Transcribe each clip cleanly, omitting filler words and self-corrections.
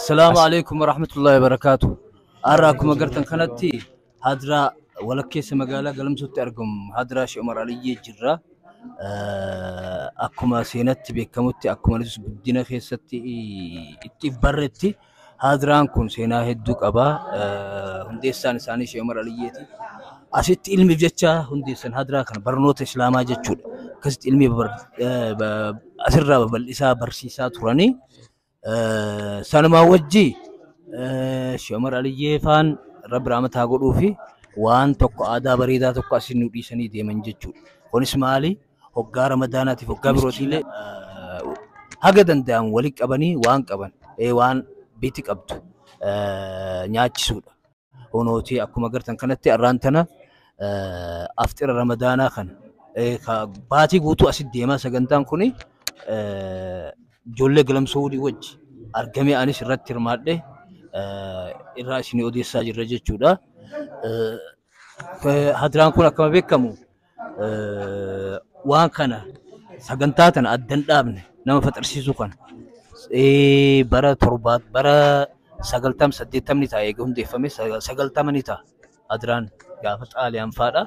Assalaamu alaikum warahmatullahi wabarakaatu. Har'a akkuma agartan kanatti hadiraa walakkeessa magaalaa Galamsootti argamu hadiraa Sheekh Umar Aliyyee jirra. Akkuma seenatti beekamutti akkuma nutis guddina keessatti itti barretti hadiraan kun seenaa hedduu qaba. Hundeessaan isaanii Sheekh Umar Aliyyeeti. Asitti ilmiif jecha hundeessan hadiraa kana barnoota Islaamaa jechuudha. Akkasitti ilmi asirraa babal'isaa barsiisaa turanii. Sanumaa wajji Sheekh Umar Aliyyee faan Rabbi rahmata haa godhuu fi waan tokko aadaa bareedaa tokko asiin nu dhiisanii deeman jechuudha. Kunis maali? Hoggaa Ramadaanaatiif hoggaa birootiillee haga danda'amu walitti qabanii waan qaban waan biti qabdu nyaachisuudha. Honooti akkuma agartan kanatti arraan tana aftira Ramadaanaa kana baatii guutuu asitti deemaa sagantaan kuni ijoollee Galamsoo wajji argamee anis irratti hirmaadhe irraa isinii odeessaa jirra jechuudha. Hadiraan kun akkuma beekamu waan kana sagantaa tana adda hin dhaabne nama faxarsiisuu kana bara torbaa bara 90 80 ta'a eega hundeeffame 90 ni ta'a hadiraan gaafa Xaaliyaan faadha.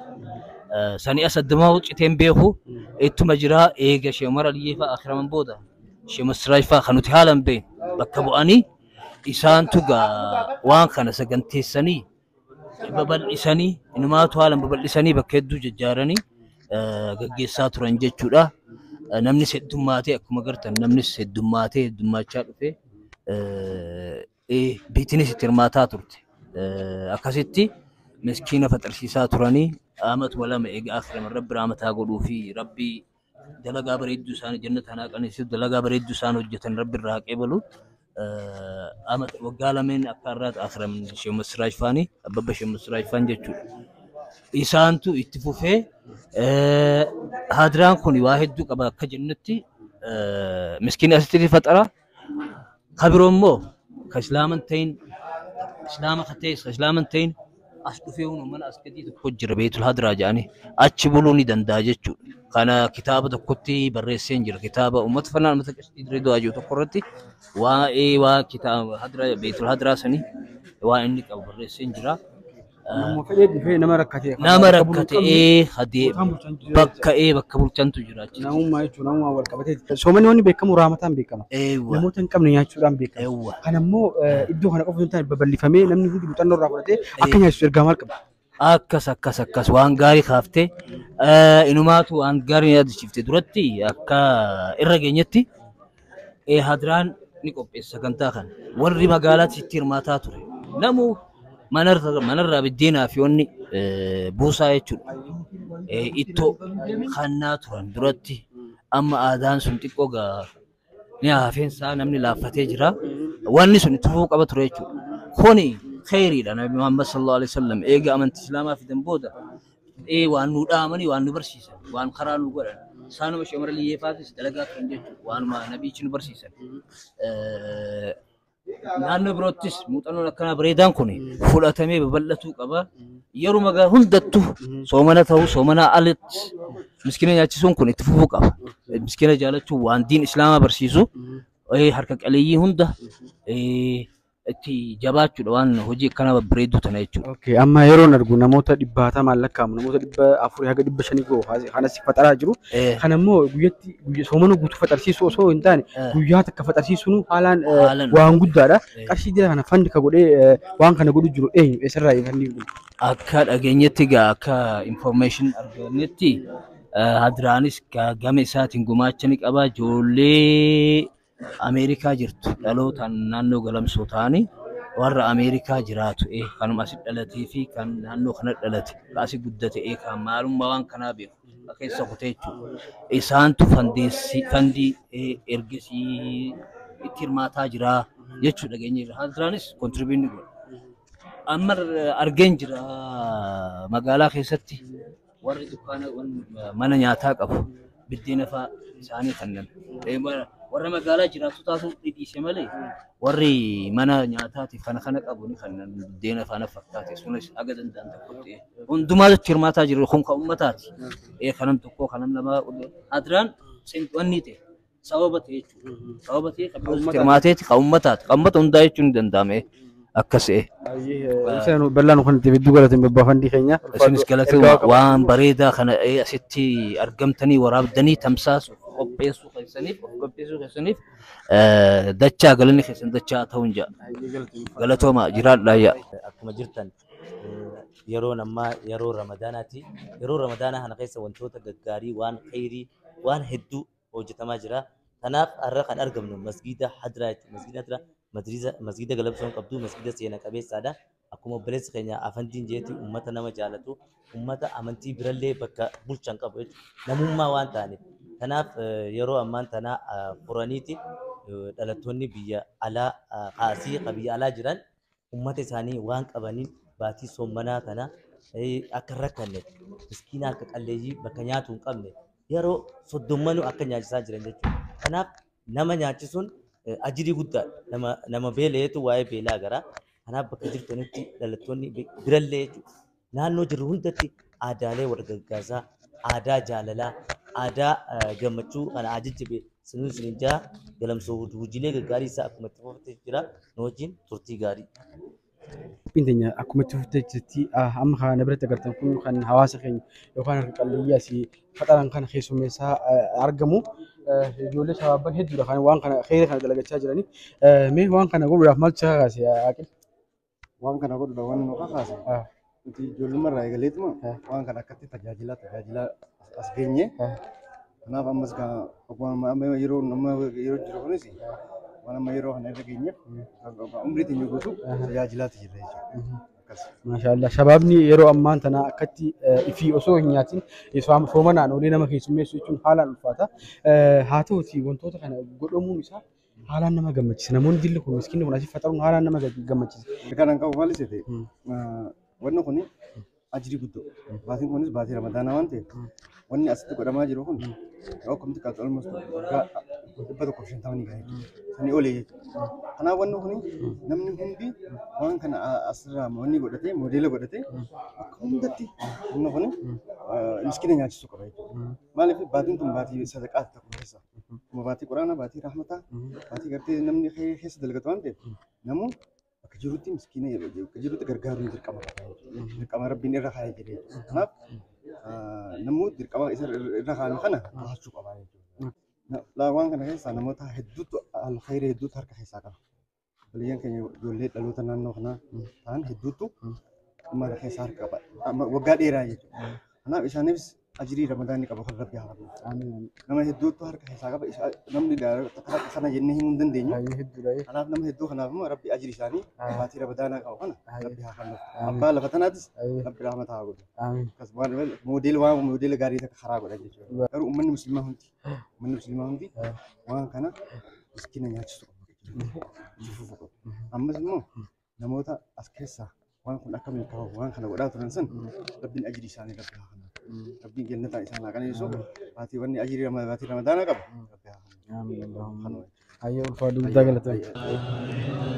Sanii as addumaa citeen beeku ittuma jiraa eega Sheekh Umar Aliyyee fa'a akhiraman booda Sheekh Masraaj fa'a kan nuti haalan beeknu bakka bu'anii isaantu waan kana saganteessanii babal'isanii inumaatu haalan babal'isanii bakka hedduu jajjaaranii gaggeessaa turan jechuudha. Namnis heddummaatee akkuma agartan namnis heddummaatee heddummachaa dhufe biitinis itti hirmaataa turte. Akkasitti miskiina faxarsiisaa turanii amatuma lama eega akhiraman Rabbi rahmataa godhuu fi Rabbi dalagaa bareedduu isaanii jannata haa qananiisu dalagaa bareedduu isaan hojjetan Rabbi irraa haa qeebalu. Amata waggaa lameen akka har'aatti akhiraman Sheekh Masraaj faanii Abbabba Sheekh Masraaj faan jechuudha. Isaantu itti fufee hadiraan kun waa hedduu qaba akka jennutti miskiinni asitti faxara. Ka biroo immoo ka islaama hin ta'in islaama ka ta'es ka islaama hin ta'in as dhufee hunoo mana as gadii tokko jira Beetul Hadiraa jedhanii achi buluu ni danda'a jechuudha. Kana kitaaba tokkotti barreessee jira. Kitaaba uummata fanaa uummata qashtii dirree du'aa jiru tokko irratti waa'ee waa kitaaba hadiraa Beetul Hadiraa sanii waa inni qabu barreessee jira. Nama fedhee dhufee nama rakkatee. Nama rakkatee hadee bakka bakka bulchantu jira achi. Namummaa jechuun namummaa wal qabatee. Soomanni wanni beekamu rahmataan beekama. Namoota hin qabne nyaachuudhaan beekama. Kana immoo iddoo kana qofa osoo hin taane babal'ifamee namni hundi muuxannoo irraa fudhatee akka nyaachisu ergaa maal qaba? Akkas akkas akkas waan gaarii kaaftee inumaatu waan gaarii yaadachiifte duratti akka irra geenyetti hadiraan ni qopheessa sagantaa kana. Warri magaalaatti itti hirmaataa ture. Namu manarraa biddeenaa fi wanni buusaa jechuudha. Ittoo kannaa turan duratti amma aadaan sun xiqqoo ni hafeensaa namni laaffatee jira. Wanni sun itti fufuu qaba ture jechuudha. Kuni kheyriidha. Nabi Muhammad sallallahu alaihi wasallam eega amantii Islaamaa fidan booda waan nu dhaamanii waan nu barsiisan waan karaa nu godhan isaanuma Sheekh Umar Aliyyee faatis dalagaa turan jechuudha. Waanuma nabiichi nu barsiisan. Naannoo biroottis muuxannoon akkanaa bareedaan kun fudhatamee babal'atuu qaba. Yeroo magaa hundattuu soomana ta'uu soomanaa alatti miskiina nyaachisuun kun itti fufuu qaba. Miskiina jaalachuun waan diin Islaamaa barsiisu harka qaleeyyii hunda itti jabaachuudha waan hojii akkanaa babbareedduu tana jechuudha. Okay, amma yeroon argu namoota dhibbaatamaan lakkaa'amu namoota 400 haga 500 gahu kanas faxaraa jiru. Kana immoo guyyatti soomana guutuu faxarsiisuu osoo hin taane guyyaa takka faxarsiisuun haalaan waan guddaadha. Qarshii dira kana fandi ka godhee waan kana godhu jiru eenyu eessarraa fandi kun? Akka dhageenyetti egaa akka information argannetti hadiraanis gama isaatiin gumaacha ni qaba. Ijoollee Ameerikaa jirtu dhalootaan naannoo Galamsoo ta'anii warra Ameerikaa jiraatu kanuma asi dhalatee fi kan naannoo kana dhalate asi guddate kan maalummaa waan kanaa beeku keessa kutee jechuudha. Isaantu fandii ergasii itti hirmaataa jira jechuudha dhageenyeerra. Hadiraanis kontribiin ni godha. Amma argeen jira magaalaa keessatti warri dukkaana mana nyaataa qabu biddeena fa'aa isaanii kannan. Warra magaalaa jiraatu taatu dhiise malee warri mana nyaataatiif kana kana qabu ni kannan biddeena faana fakkaate sunis haga danda'an tokkotti. Hundumaa itti hirmaataa jiru kun kan uummataati. Kanam tokko kanam lama hadiraan wanni ta'e Sababa ta'e jechuudha. Sababa ta'e kan biroos itti hirmaateeti kan uummataati. Kan uummata hundaa jechuun ni danda'ame akkas ta'e. Ibsa bal'aa nu kan itti hedduu galateef abbaa fandii keenya. Isinis galatooma waan bareedaa kana asitti argamtanii waraabdanii tamsaasuuf qopheessuu keessaniif of qopheessuu keessaniif dachaa galanni keessan dachaa ta'uun ja'a. Galatooma jiraadhaa yaa. Akkuma jirtan yeroon ammaa yeroo Ramadaanaati. Yeroo Ramadaanaa kana keessa wantoota gaggaarii waan khayrii waan hedduu hojjetamaa jira. Kanaaf har'a kan argamnu masgiida Hadraa jechuudha. Masgiida Hadraa masgiida Galamsoon qabdu masgiida seena qabeessaadha. Akkuma obboleessi keenya Afandiin jeeti uummata nama jaalatu uummata amantii birallee bakka bulchan qabu jechuudha. Namummaa waan ta'aniif. Kanaaf yeroo ammaan tana furaniiti dhalattoonni biyya alaa kaasii biyya alaa jiran uummata isaanii waan qabaniin baatii soommanaa kana akka hin rakkanne miskiina akka qalleeyyii bakka nyaatu hin qabne yeroo soddommanuu akka nyaachisaa jiran jechuudha. Kanaaf nama nyaachisuun ajirii guddaadha. Nama beela'eetu waa'ee beelaa gara. Kanaaf bakka jirtanitti dhalattoonni birallee jechuudha. Naannoo jirru hundatti aadaalee wal gargaarsaa, aadaa jaalalaa, aadaa gammachuu kana haa jajjabeessinu isiniin jaa Galamsoo hojiilee gaggaarii isaa akkuma itti fufte jira. Nu wajjin turtii gaarii. Qophiin teenya akkuma itti fuftee jirti. Amma kana biratti agartan kun kan hawaasa keenya yookaan harka qalleeyyii asii faxaran kana keessummeessaa argamu. Ijoollee shabaabban hedduudha kan waan kana kheyra kana dalagachaa jirani. Mee waan kana godhuudhaaf maaltu si kakaase Aqil? Waan kana godhuudhaaf waan nu kakaase nuti ijoollummaa irraa eegaleetuma waan kana akkatti tajaajilaa tajaajilaa as geenye. Kanaaf ammas amma yeroo amma yeroo jiru kunis waan amma yeroo kana irra geenyeef umrii teenya guutuu tajaajilaati jirra jechuudha. Akkas. Maashaallah shabaabni yeroo ammaan tana akkatti ifii osoo hin nyaatin soomanaan oolee nama keessummeessu jechuun haalaan ulfaata. Haa ta'uti wantoota kana godhamuun isaa haalaan nama gammachiisa. Namoonni dilli kun miskiinni kun asii faxaruun haalaan nama gammachiisa. Ergaan an qabu maal isa ta'e wanni kun ajrii guddoo baatiin kunis baatii ramadaanaa waan ta'eef wanni asitti godhamaa jiru kun yoo akkamti qaatu almost waggaa 150 ni gahe sanii olee jechuudha. Kanaaf wanni kun namni hundi waan kana asirraa wanni godhatee moodeela godhatee bakka hundatti wanni kun miskiina nyaachisuu qaba jechuudha. Maaliif baatiin tun baatii sadaqaa tokko keessa. Akkuma baatii quraanaa, baatii rahmataa, baatii gartee namni keessa dalagatu waan ta'eef namuu bakka jirutti miskiina bakka jirutti gargaaruun dirqama qaba jechuudha. Dirqama rabbiin irra kaa'ee jira jechuudha. Kanaaf namuu dirqama isa irra kaa'ame kana bahachuu qaba jechuudha. Waan kana keessaa namoota hedduutu alkhayrii hedduutu harka keessaa qaba. Obboleeyyan keenya ijoollee dhaloota naannoo kanaa ta'an hedduutu mana keessaa harka qaba. Waggaa dheeraa jechuudha. Kanaaf isaaniifis ajirii ramadaanni qabu kan rabbi haa kennu. Nama hedduutu harka keessaa qaba. Namni takka kana jennee himuu hin dandeenyu. Kanaaf nama hedduu kanaaf immoo rabbi ajirii isaanii baatii ramadaanaa qabu kana rabbi haa kennu. Abbaa lafa tanaatis rabbi rahmata haa godhu. Akkasumas moodeela waan moodeela gaarii takka karaa godha jechuudha. Garuu uummanni musliimaa hundi uummanni musliimaa hundi waan kana miskiina nyaachisuu qabu jechuudha. Itti fufuu qabu. Ammas immoo namoota as keessaa waan kun akka milkaa'u waan kana godhaa turan san rabbiin ajirii isaanii rabbi haa kennu. Rabbiin jannataan isaan haa qananiisu. Baatii wanni ajirii baatii ramadaanaa qabu rabbi haa kennu. Kanuma. Hayyee ulfaadhu guddaa galatoomi.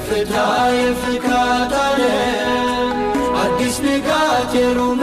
የከፍታ የፍካት ዓለም አዲስ ንጋት የሩም